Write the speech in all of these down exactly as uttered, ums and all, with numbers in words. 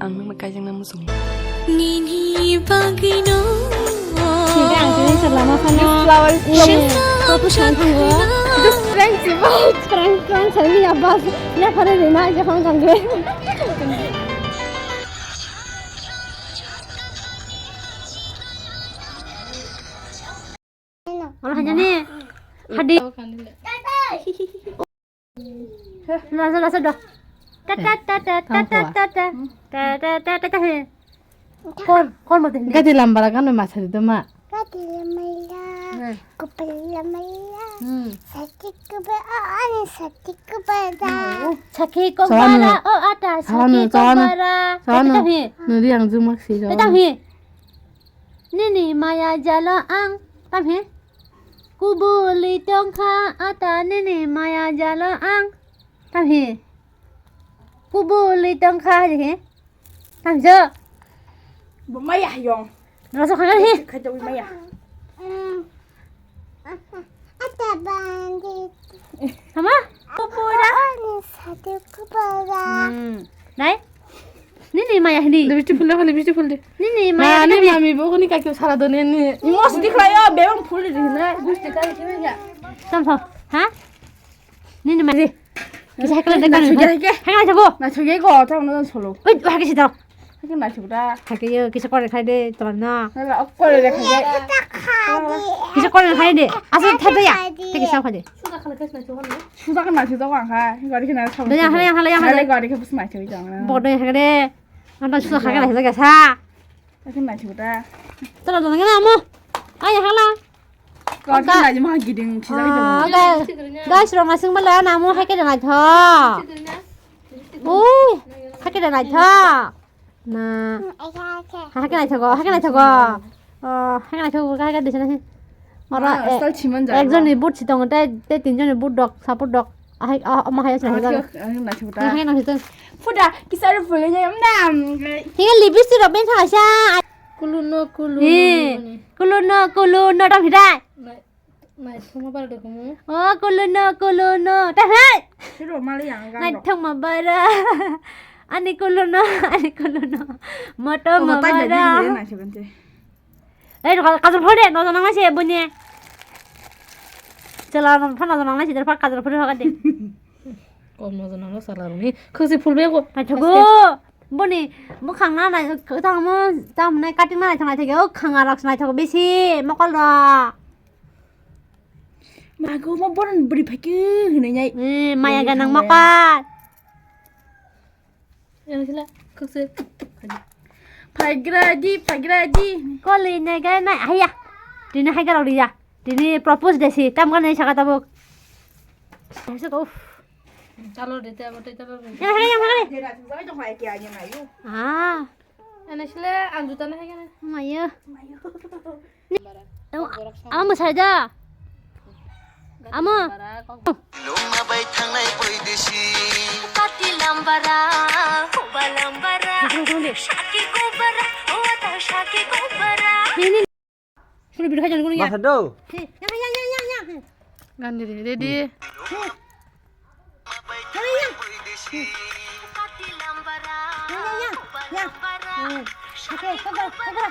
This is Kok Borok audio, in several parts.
Ang nokno kaijakna muchungo. Nini bagwino. Sida ang tini se lama phano. This flower is coming. Photo sang thango. Just prank se, bas. Prank, prank sa ni ya, bas. Ya phare ni na je phone kangre. Olo hanya ni. Hadi. Nasa, nasa, do. Ta, ta, ta, ta, ta, ta, ta, ta. Ta, ta, ta, ta, ta, he. Kon, kon mo de. Gadi lambara kan ma sari do ma. Gadi lambara. Hmm. Kupal lambara. Hmm. Sati kuba, oh, ani sati kuba da. Hmm. Sakhi ko bara, oh, ata, sakhi ko bara. Sanu, sanu. Ta, ta, he. Nuri ang jumak si. Ta, ta, he. Nini maya jalo ang. Tam he. Kubuli tongkha ata nini maya jalo ang. Tam he. Kubuli tongkha he. Tam jo. Bo maya yong. Rasa khagar he. Khajawi maya. Ata bandit. Hama? Kupura. Ani satu kupura. Hmm. Nai? Nini maya hini. Beautiful, beautiful de. Nini maya hini. Mami bo kuni kakyo sara done ni. Imos dikhlayo bebang phul de na. Gusti kari kime ya. Tam pho. Ha? Nini maya. Kisa hakla de kan. Hakla de bo. Na chuge go ta no solo. Oi, hakisi daro. Hakla na chuda. Hakla yo kisa kore khai de to na. Hakla kore de khai. Kisa kore khai de. Asa thada ya. Te kisa khai de. Suda kana chuda wa kha. Gari kana solo. Danya hala hala hala. Gari kana solo. Bodo hakla de. Anda suda hakla de sa. Akin nai chuda. Tara dona ngana amo. Ai hala. Kau akin nai ma giding chida. Guys, rong asing bala na amo hake dana tho. Ui, hake dana tho. Na. Hake nai tho, hake nai tho. Oh, hake nai tho, hake dana. Oro, eh, asal chiman jai. Ekjonni boot si tongo, tei, tei tinjonni boot dok, support dok. Ahai, ah, omo hai se. Ang hai nang sita. Fuda, kisar full ya, nam. Hiya lipstick rok ben thangsa. Kuluno, kuluno. Eh, kuluno, kuluno, tam hidai. Nai, nai, thoma bar de kumu. Oh, kuluno, kuluno, tam hai. Siro mali yang gang. Nai thoma bara. Ani kuluno, ani kuluno. Moto mabara. Nai se bente. Ei, kajol phone de, nojor nangnai se boni. Chwla phone nojor nangnai se, phone kajol phone hoka de. Kom nojor nangno chwla rokni. Khwsi phul be ko. Naithogo. Boni, bukhang na nai, tamo, tamo nai cutting na naithok naithok, o khanga rok naithok bisi, mokol rok. Mago, mo boron bri phai ke hinai nai. Eh, maya ganang mokol. Yang sila, khukse. Phagradi, phagradi. Koli nai ga nai, haya. Tini hai ga rok ya. Tini propose desi, tam ga nai saka tabuk. Saka, uff. Chalo de, te abo te chalo de. Ya, ya, ya, ya. Ah. Ene sile ang juta na hegana. Maya. Amo mwsai da. Amo. Luma bai thangnai boidesi. Kati lambara, huba lambara. Saki kubara, wata saki kubara. Sulu bidu khajan gunu ya. Masa do? He, ya, ya, ya, ya, ya. Gandhi, ready? He. Ya, ya, ya. Ya, ya, ya, ya. Hmm. Okay, cover, cover.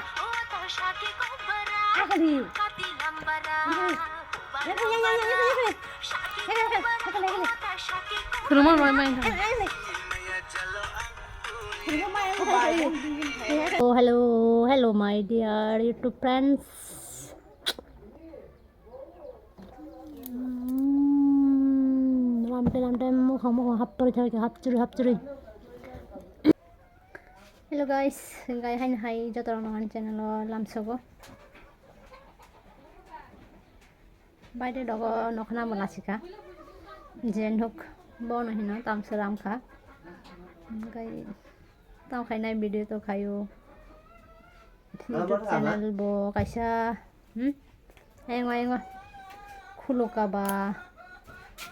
Cover di. Hmm. Ya, ya, ya, ya, ya, ya. Ya, ya, ya, ya, ya. Khulumang roi mai. Ya, ya, ya. Oh, hello, hello, my dear YouTube friends. Mm, lamte, lamte, mukhang, mukhang haptori thai, hapchuri, hapchuri. Hello guys, hingkai haino hai joto rok nang ani channel o lamsogo. Baide dogo nokhna bo lasika. Je nuk bono hino tamsa ramkha. Hingkai tam khainai video to khaio. YouTube channel bo kaisa, hmm? Ayang, ayang, khuluka ba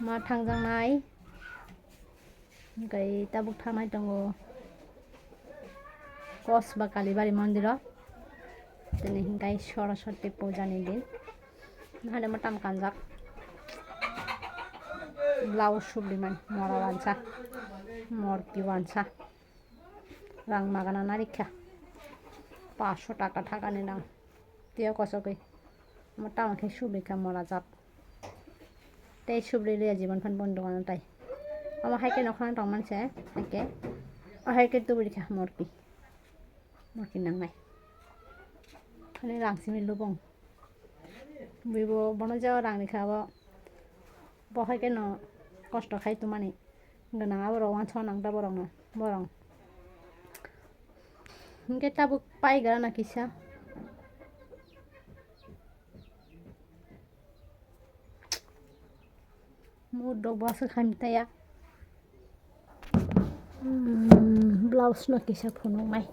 ma thangjaknai. Hingkai tabuk thangnai tongo Kosba Kalibari mondiro. Tini hingkai Soroswati puja ni din. Nahale ma tam kanjak. Blouse subli man mora wansa. Morki wansa. Rang magana narikha. Paanch sho taka thakani rang. Tiya kosogwi. Omo tamo khe subri kha mora jat. Tei subri liya jibon phan bondo ano tai. Omo hai khe nokhorno tongmani se, hai khe. O hai khe tuburi kha morki. Morki nangnai. Ani rang simi lubung. Buibo bono jao rang rikha bo. Bo hai khe no kosto khai tumani. Gwnang aborok wansukna nang ta borokno, borok. Hinkhe tabuk paigra na kisa. Mudok bwswk hamya taya. Hmm, blouse no kisa phunuknai.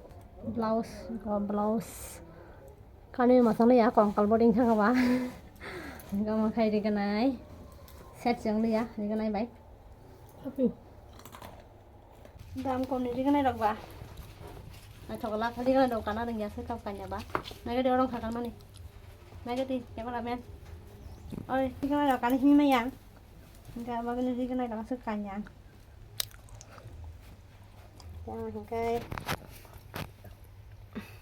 Blouse, o blouse. Kanwi mwchangli ya, kongkal bo ringkha ba. Gama khai riganai. Set chwng liya, riganai bai. Dam kom ni riganai rok ba. Naithok la riganai rok kana rwngya se kap kanya ba. Nagadi orang khakan mani. Nagadi camera man. Oi, riganai rok kani himma yang. Hingke abo khe riganai rok se kanya. Yang hingke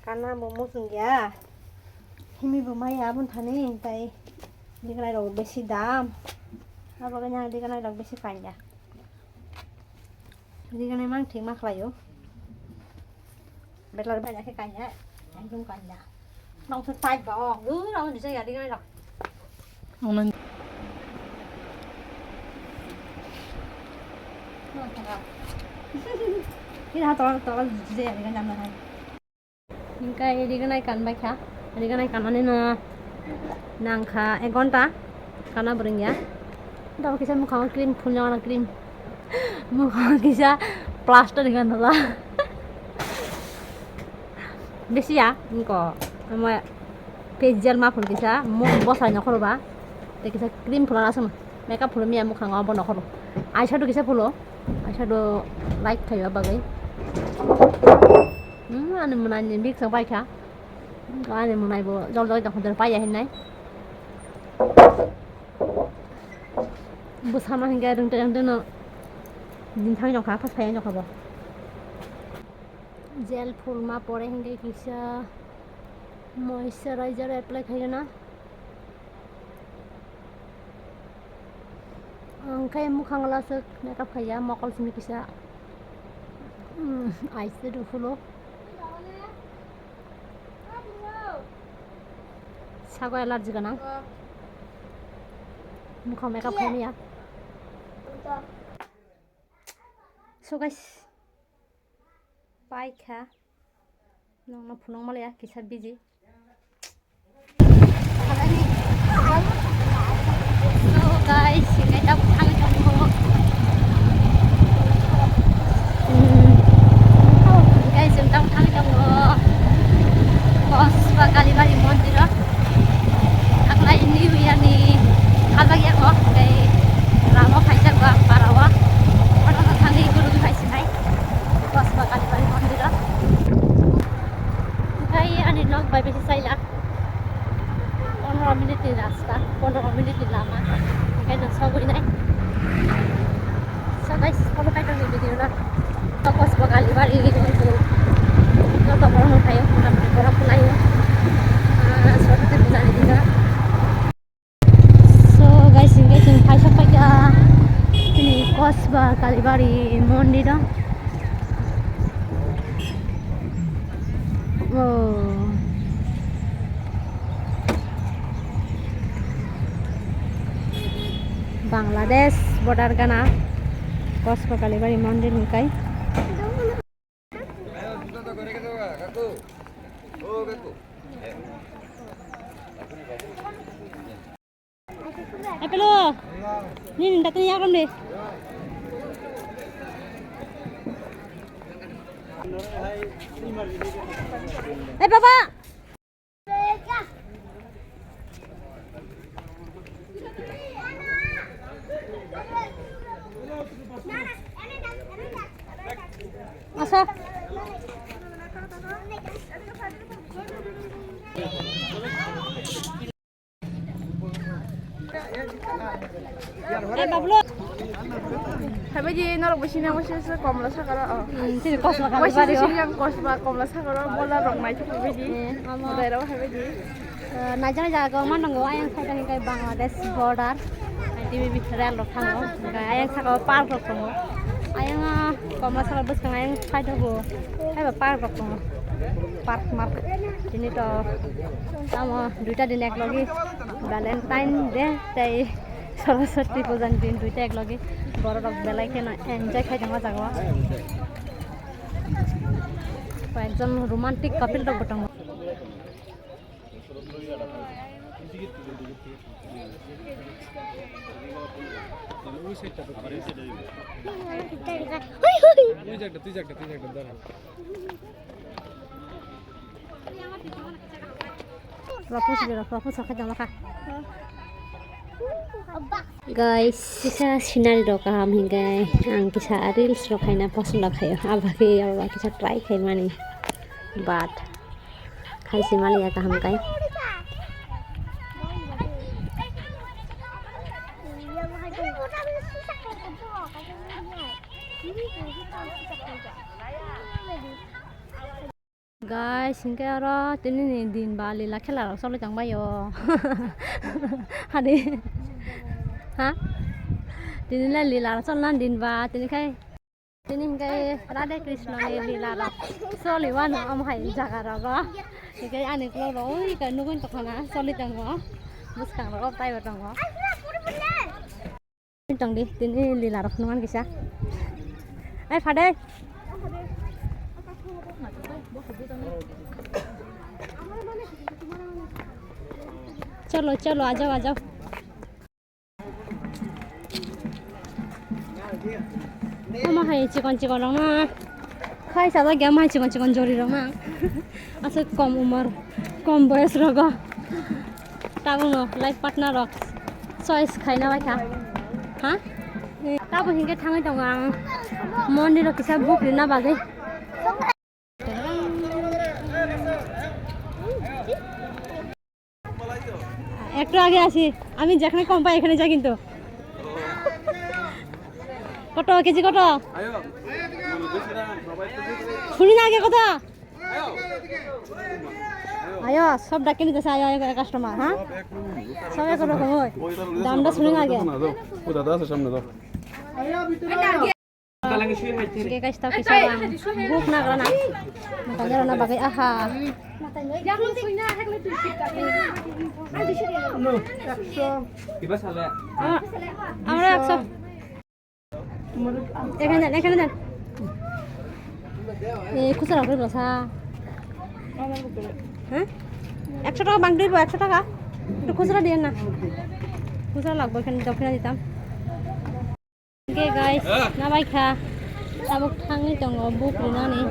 kana bo muchung ya. Himi bo maya aboni thani tai riganai rok besi dam. Abo khe yang riganai rok besi kanya. Riganai mang thik ma khlaio. Betla bai khe kanya, ekdom kanya. Nong thik tai ba, o, u, nong ni jaya riganai rok. Ang nang. Nong thik. Ini ha tola, tola jaya riganai rok hai. Hingke riganai kanbai kha, riganai kanmani no nangkha ek ghonta, kana bo rwngya. Tamo kisa mokhango cream phulna, cream mokhango kisa plaster hinwi nala. Bisi ya, wngko omo face gel ma phul kisa, mokol bwsai nokhorba, tei kisa cream phulna aswk makeup phulwi manya mokhango bo nokhoro. Eyeshadow kisa phulo, eyeshadow light khaima bagwi. Hmm, ani mwnai ni biksa paikha. Ani mwnai bo jol jol tongkha, paiya hinai. Bwsano hinkhe rwngte rwngte no jinthang jongkha, phas phaiya jongkha bo. Gel phulma pore hinkhe kisa moisturizer apply khaigana. Ang khe mukhang laswk makeup khaiya, mokol simi kisa, mm, eyeshadow phulo. Sago allergy gwnang. Mukhang makeup khaimaya. So guys, paikha. Nokno phunuk maliya kisa busy. So guys, hinai tabuk thangwi tongo. Hmm. Guys, chwng tabuk thangwi tongo Kosba Kalibari mondiro. Taklai New Year ni habak yago, tei ramo phaijak ba parao. Oro thangwi guru hai sinai. Kosba Kalibari mondiro. Tei ani nok bai bisi chaila. Pondro minute ni rasta, pondro minute ni lama. Tei no sogwi nai. So guys, kono kai tongni video no. Kosba Kalibari joto borok no phaio, borok phaio. Ah, Saraswati puja ni dino. So guys, hinkhe chwng phaisa phaikha chini Kosba Kalibari mondir o. Oh. Bangladesh border gana Kosba Kalibari mondir hinkai. Apelo, nini datang ya kan deh. Eh, Baba. Asa. Eh, Bablu. Habaidi norok bo sini ang waisa waisa komla sakaro, oh. Hmm, sini kosla kali waisa bari, waisa oh. Sini ang kosla komla sakaro, bola rok naithok habaidi. Eh, omo. Modai rok habaidi. Eh, naijak jaga o manango, ayang side o hingke Bangladesh border. T V B rel rok thango. Hingke ayang saka o park rok tongo. Ayang, ah, komla sakar bwskang ayang side o bo. Haiba park rok tongo. Park mark. Tini to tamo duita din ek logi Valentine Day tei Saraswati puja ni din duita ek logi borok rok belai kheno enjoy khai tongo o jaga o. Koi ekjon romantic couple rok bo tongo. Guys, kisa scenery rok kaham hingke ang kisa reels rok khaina poson rok khaio. Abagwi oro kisa try khaimani, but khai se maliya kaham kai. Guys, hingke oro tini ni din ba lila khela rok choli tong bai o. Hadi. Ha? Tini le lila rok cholna din ba, tini khai. Tini hingke Radhe Krishna ni lila rok choli wano omo hai jaga rogo. Hingke ani ukulok rok oi ka nugui tongkha na choli tongo. Bwskang rogo taibo tongo. Tong di, tini lila rok nungan kisa. Ai, phadai. Cholo, cholo, ajao, ajao. Omo hai chikon chikon rok na. Khai sajak ya, omo hai chikon chikon jori rok na. Aswk kom umor, kom boyos rogo. Tabukno life partner rok choice khaina bai kha. Ha? Tabuk hinkhe thangwi tongo ang mondir o kisa buk rina bagwi. একটু আগে আসি, আমি যেখানে কম পাই এখানে যাই কিন্তু। কত কেজি কত? শুনি না আগে কথা। আয়ো, সব ডাকে নিতেছে, আয়ো, আয়ো, কাস্টমার, হ্যাঁ? সব এক রকম হয়। দামটা শুনি না আগে। ও দাদা আছে সামনে, দাও। Hingke guys, tao kisa ang buk nagra na. Matanya rona bagwi, aha. Iba sale. Ah, amra ekso. এখানে দেন, এখানে দেন। এই খুচরা করে বলো, হ্যাঁ? হ্যাঁ? একশো টাকা বাংলাদেশ, একশো টাকা। একটু খুচরা দিয়ে না। খুচরা লাগবে, এখানে দক্ষিণা দিতাম। Hingke guys, nabai kha. Tabuk thangwi tongo buk rinani.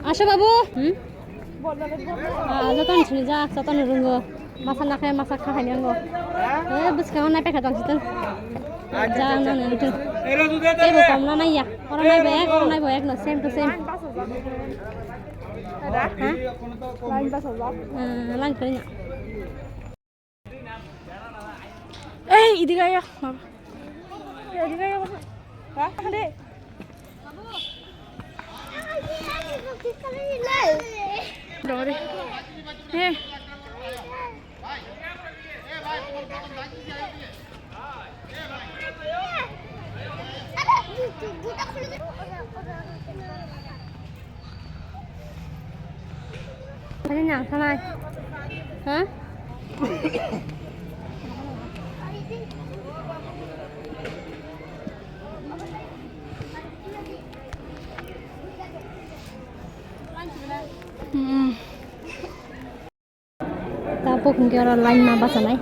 Aso babu. Hmm? Ah, jotono sini jak, jotono rungo. Masa nakhe, masa kha hai nango. Eh, bwskango nai pekha tong situ. Ja nang nang itu. Tebo kom na nai ya. Oro nai bo ek, oro nai bo ek no, same to same. Ha? Line basa jak. Hmm, line kari na. এই, এদিকে আয়, বাবা। এদিকে আয়, বাবা। হ্যাঁ, এখানে। বাবারে। হ্যাঁ। Ani nang sanai. Ha? Hmm. Tabuk hingke oro line ma bachanai.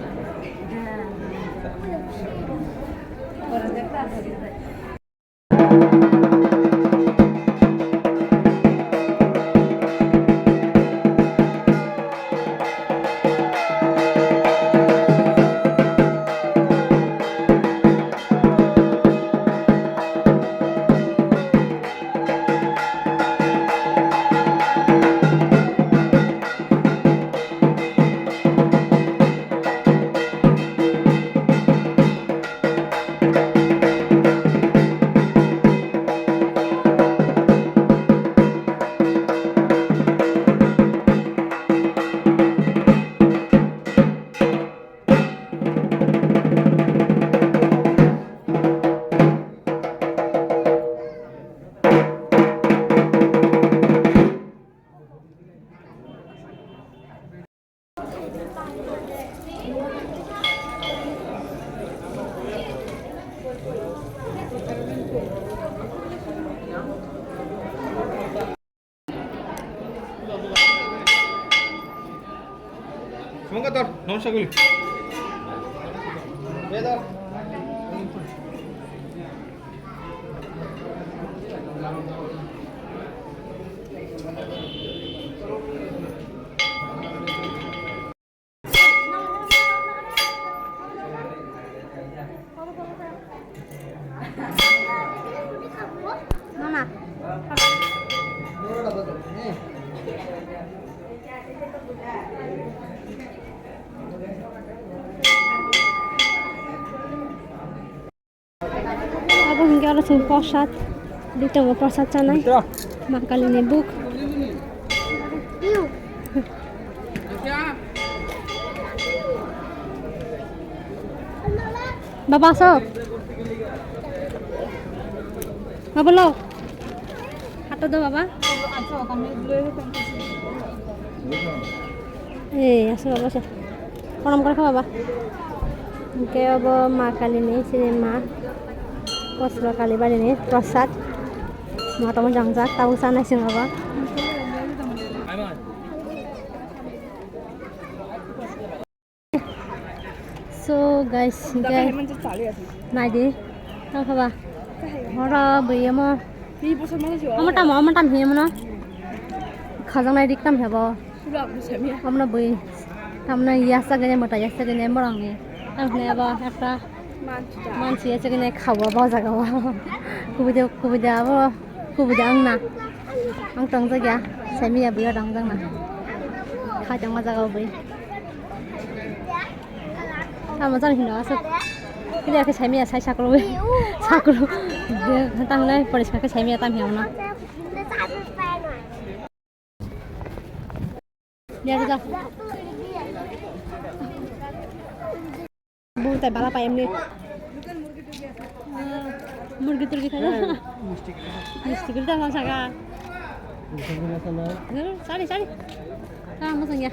Namaskar, namaskar. Mama. Abo hingke oro chwng prosad, duitongo prosad chanai. Ma Kali ni buk. Baba, aso. Baba, lo. Hato do, baba. Eh, aso, baba, aso. Pronom kore kha, baba. Hingke obo Ma Kali ni, sini ma. Kosba Kali bari ni prosad. Ma tamo jangjak, tabuk chanai sing, baba. So guys, guys, naidi, tang khaba, horo bui omo, omo tamo, omo tam hi omo no, khajang nai dik tam hebo, omo no bui, tamno yasa gini, mota yasa gini, morang ni, tam hne abo ekta mansi yasa gini khawa bo jaga o, kubui de, kubui de abo. Kubui da wngna. Ang tongjakya. Saimanya buya tongjakna. Khai tongma jaga bui. Tamo jani hino aswk. Kiliya khe saimanya sai sakulu. Sakulu. Tanglai poriskar khe saimanya tam hino. Liya, liya. Butai bala pai emni. Murgi turgi khai. Misti kita sama saka. Sari, sari. Tang masang ya.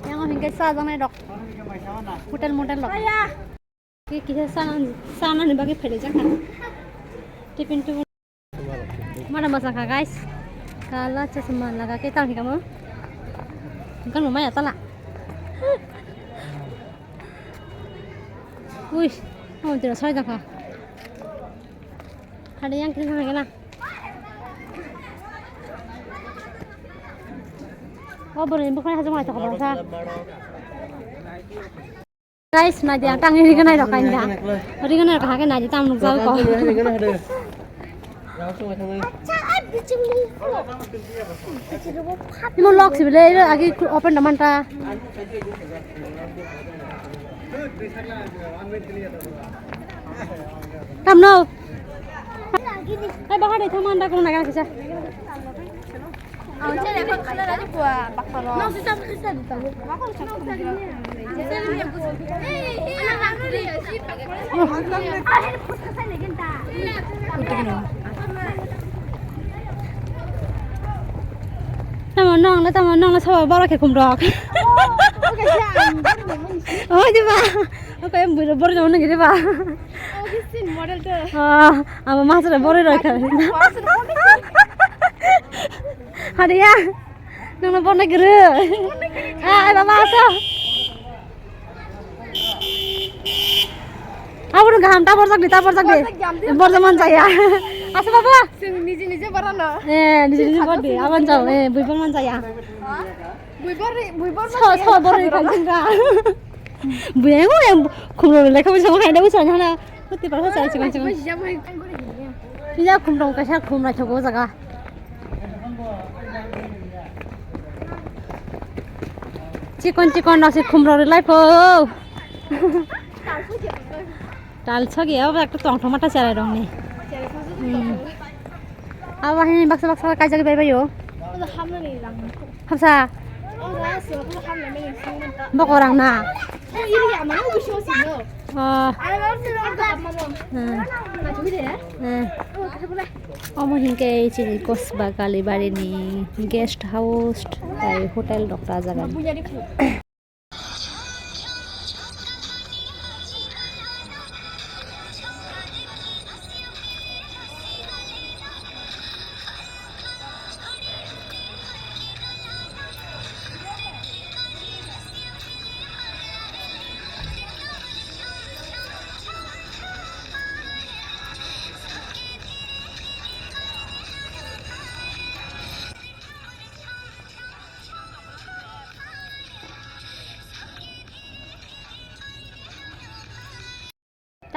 Yang hingke sa jangnai dok. Hotel motel dok. Ki kisa sana, sana ni bagwi phailai jakha. Tiffin tu. Mana masang kha, guys. Kala chasma laga ke tang hikamo. Kan maya tala. Ui, oh, tira soi jakha. Ada yang kiri sana kena. Oh, boleh bukan aja mau cakap bahasa. Guys, naidi ang tang ri ganai rok kain da. Ri ganai rok hake naidi tam nuk jago ko. Imo lock sibile agi open da manta. Tam no. Ai bahar dai thaman da kono naga kisa. Tamo nong le, tamo nong le, sabo boro khe khum rok. Oi, di ba. Oke, boro, boro nong nang di ba. Model to. Ah, ama masra boro rok kha. Hariya. Nungno borno guru. Ah, ai baba, aso. Aboni gaham ta borjak di, ta borjak di. Borjak di, borjak di. Borjak man jaya. Aso baba. Sing niji niji borano. Eh, niji niji bor di. Aban jao, eh, bui bor man jaya. Bui bor, bui bor man jaya. So, so bor di kan singa. Bui ai, bui ai, khumro lekha bui sama hai da bui sana na. Kuti parasa chai chikon chikon. Iya khum dong kaisa khum na chogo jaga. Chikon chikon no se khum rok rilai po. Tal sagi abo ekta tong thoma ta cherai rok ni. Hmm. Abo hai baksa baksa kaijak bai bai yo. Hapsa. Boko rang na. Oh. Hmm. Hmm. Omo hinkhe chini Kosba Kalibari ni guest house tai hotel rok ta jaga.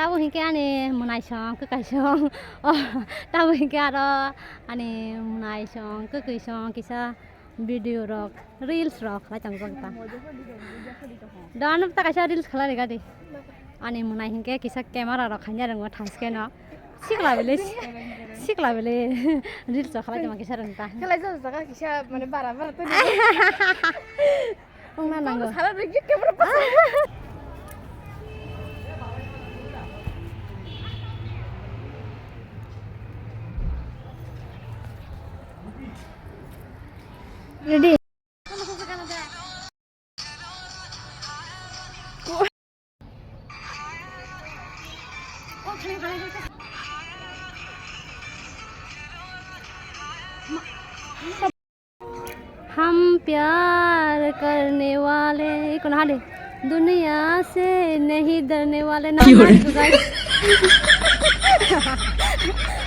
Tabuk hinkhe ani mwnaisong, kwkaisong. Oh, tabuk hinkhe aro ani mwnaisong, kwkwisong kisa video rok, reels rok khlai tongjak ta. Doano ta kaisa reels khlai rega di. Ani mwnai hinkhe kisa camera rok khaina rwngo thaskeno. Sikla bele, sikla bele reels rok khlai tongma kisa rwng ta. Khlai jajak kisa mane bara bara to. Wngna nango. Sara rwgwi camera pa. Ready? हम प्यार करने वाले, ये कौन हाल है? दुनिया से नहीं डरने वाले नाम नाम दुगाई।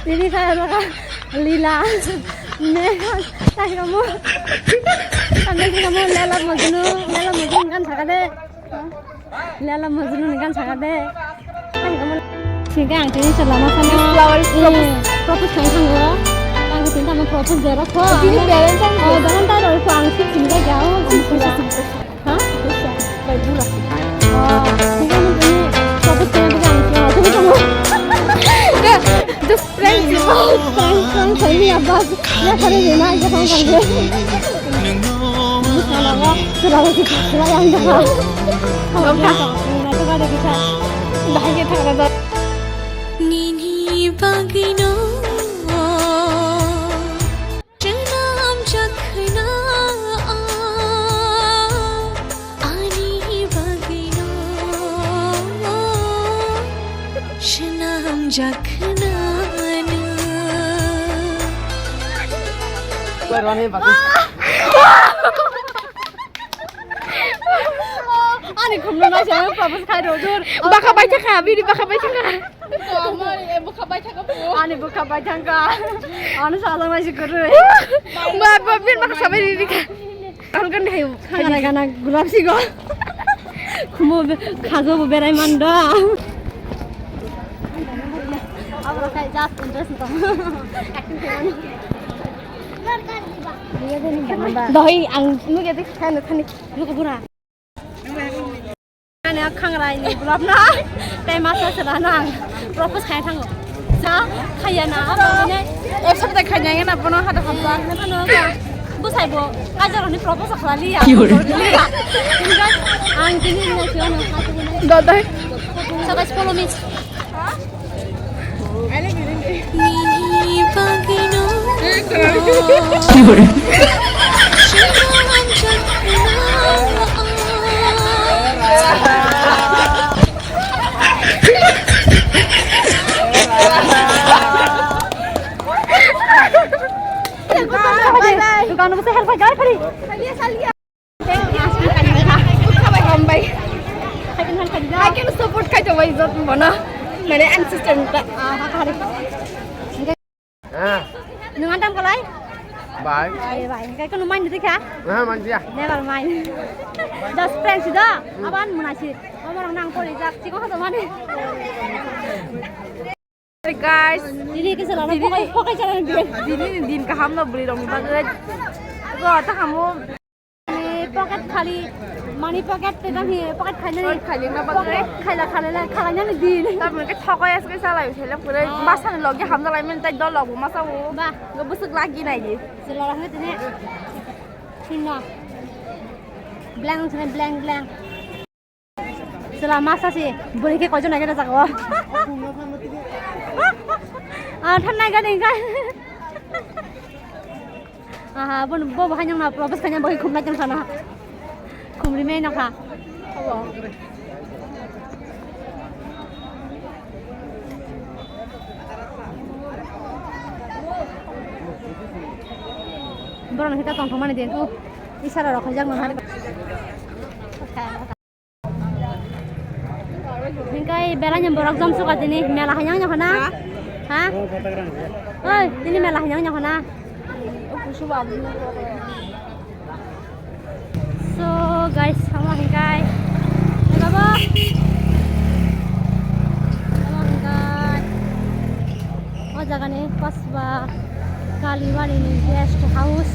Ini saya laka lila. Megan, tak kamu. Anda sih kamu Laila Majnun, Laila Majnun kan sakade. Laila Majnun ni gan saka de. Singke ang tini se lama sana. Flower propose. Propose khaina thango. Ang tini tamo propose dera kho. Tini Valentine. Oh, Valentine ro kho ang sik sini ga jao. Ha? Bai bura. Oh, singke ang tini propose khaina thango. Tini tamo. Just prank. Prank, prank khaini ya bas. Ya khare de na ya khare de. Busa na ga. Sura ga sik sura yang da. Nini bagwino swnam jakhna, ani bagwino swnam jakhna. Ani khumno na sa propose khai do dur. Baka bai thaka, bini baka bai thaka. Ani bwkha bai thangka. Ano sajak nai si kwrwi. Ba, ba, bin bwkha sabai ri ri kha. Ang kan hai khana gana gulab si go. Khumo khajo bo berai man do. Abro khai just interest to. Acting khaimani. Doi ang nuge de khana thani. Nugo bura. Ani khangrai ni gulab na. Tei masa sela na. Propose khai thango. Sa khaya na. Abo ne. Ek sabta khanya na bono hada hampa. Ano ka. Busai bo. Kajal ni propose khlali ya. Ang tini na sio na. Dodai. So guys, follow me. Bye bye. Dukan mo sa help kar kari. Saliya, saliya. Thank you. Hambai. Hai kan support khai to bai jot bono. Mane an system ta. Ah, ha, ha. Ah. Nung antam kalai? Bai. Bai, bai. Kai kono main dikha? Ah, manjia. Never mind. Just friends da. Aban munasi. Amar nang pori jak. Chiko to mane. Hey guys, dini ke sala na pokai pokai jalan dia. Dini ni din kaham no bwrwi rok ni bagwi. Go ta hamu. Ni pocket khali, money pocket te dang hi pocket khali ni. Khali na bagwi. Pocket khala khala la khala ni din. Ta mun ke thokoi as ke sala yu sele pura masa ni logi hamda lai men tai dol logo masa wo. Ba. Go busuk lagi nai di. Sala rang ni tene. Sinna. Blank sene blank blank. Chwla masa si, bwrwi khe koijon nai gana jago. Ah, than nai gani kai. Aha, bo bo bahai nang na propose kanya bai khum nai tong sana. Khum ri mai nang kha. Borok ni hita tong thok mani din. Oh, isara rok khajak nang hari. Hingkai belai ni borok jom suka tini mela hai yang nyakho na? Ha? Oi, tini mela hai yang nyakho na? So guys, sama hingkai. Eh, baba. Jagani Paswa Kaliwari ni guest house.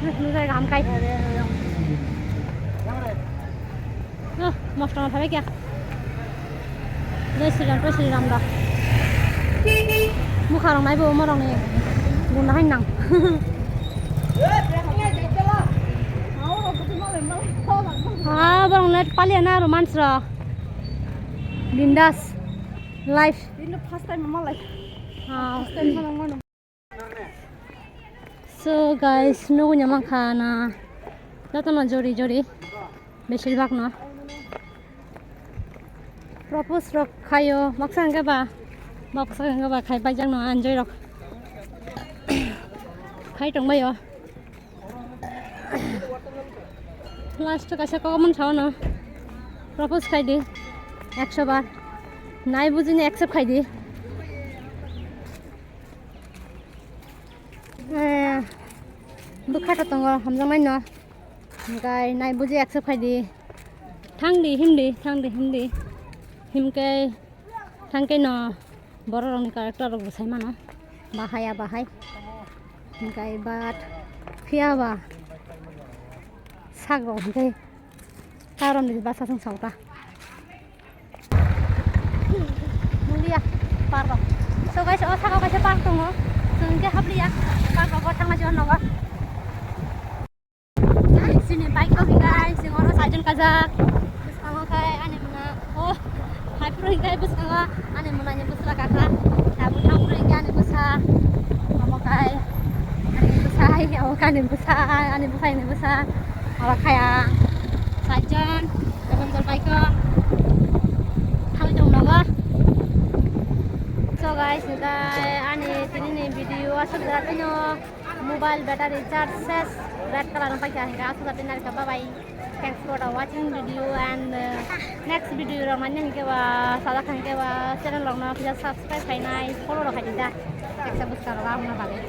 Nujai gam kai. Oh, mosto na thabe kya? Jai Shri Ram, Jai Shri Ram da. Mukha rong nai bo morong ni guna hai nang. Ah, borong net pali na romance ro. Bindas life. Ini first time malai. Ah. First time malai. So guys, nugui ya mankha na jotono jori jori, besir bak no propose rok khaio, baksa hwnkhe ba, baksa hwnkhe ba khai paijak no enjoy rok khai tongbaio. Last kaisa kok mon sao no propose khai di ekso bar, nai bujini accept khai di. Eh, bwkha to tongo, hamjaknai no. Hingkai nai buji accept khai di. Thang di, him di, thang di, him di. Himkai, thangkai no, borok rokni character rok bwsai mano. Bahai ya bahai. Hingkai but phiya ba sak rok hingkai karon di basa song sauta. Nunglia park rok. So guys, o saka kaisa park tongo. Chwng khe habliya park rogo thangna chwng nogo. Sini bike rok hingkai sing oro saijon kajak. Bwskango khe ani muna. Oh, hai phuru hingkai bwskango ani muna ni bwsla kakha. Tabuk thang phuru hingkai ani bwsa. Omo kai ani bwsa hai, omo kai ani bwsa, ani bwsa, ani bwsa. Oro kaya saijon. Jabon jor bike o thangwi tong nogo. So guys, hingkai ani tini ni video aswk jora tino mobile battery charge ses red colour no paikha hingkai aswk jora tini narikha, bye bye. Thanks for the watching video and, uh, next video rok nani hingke ba sajak hingke ba channel rok no kisa subscribe khainai follow rok khaidi da. Eksa bwskang rok aboni bagwi.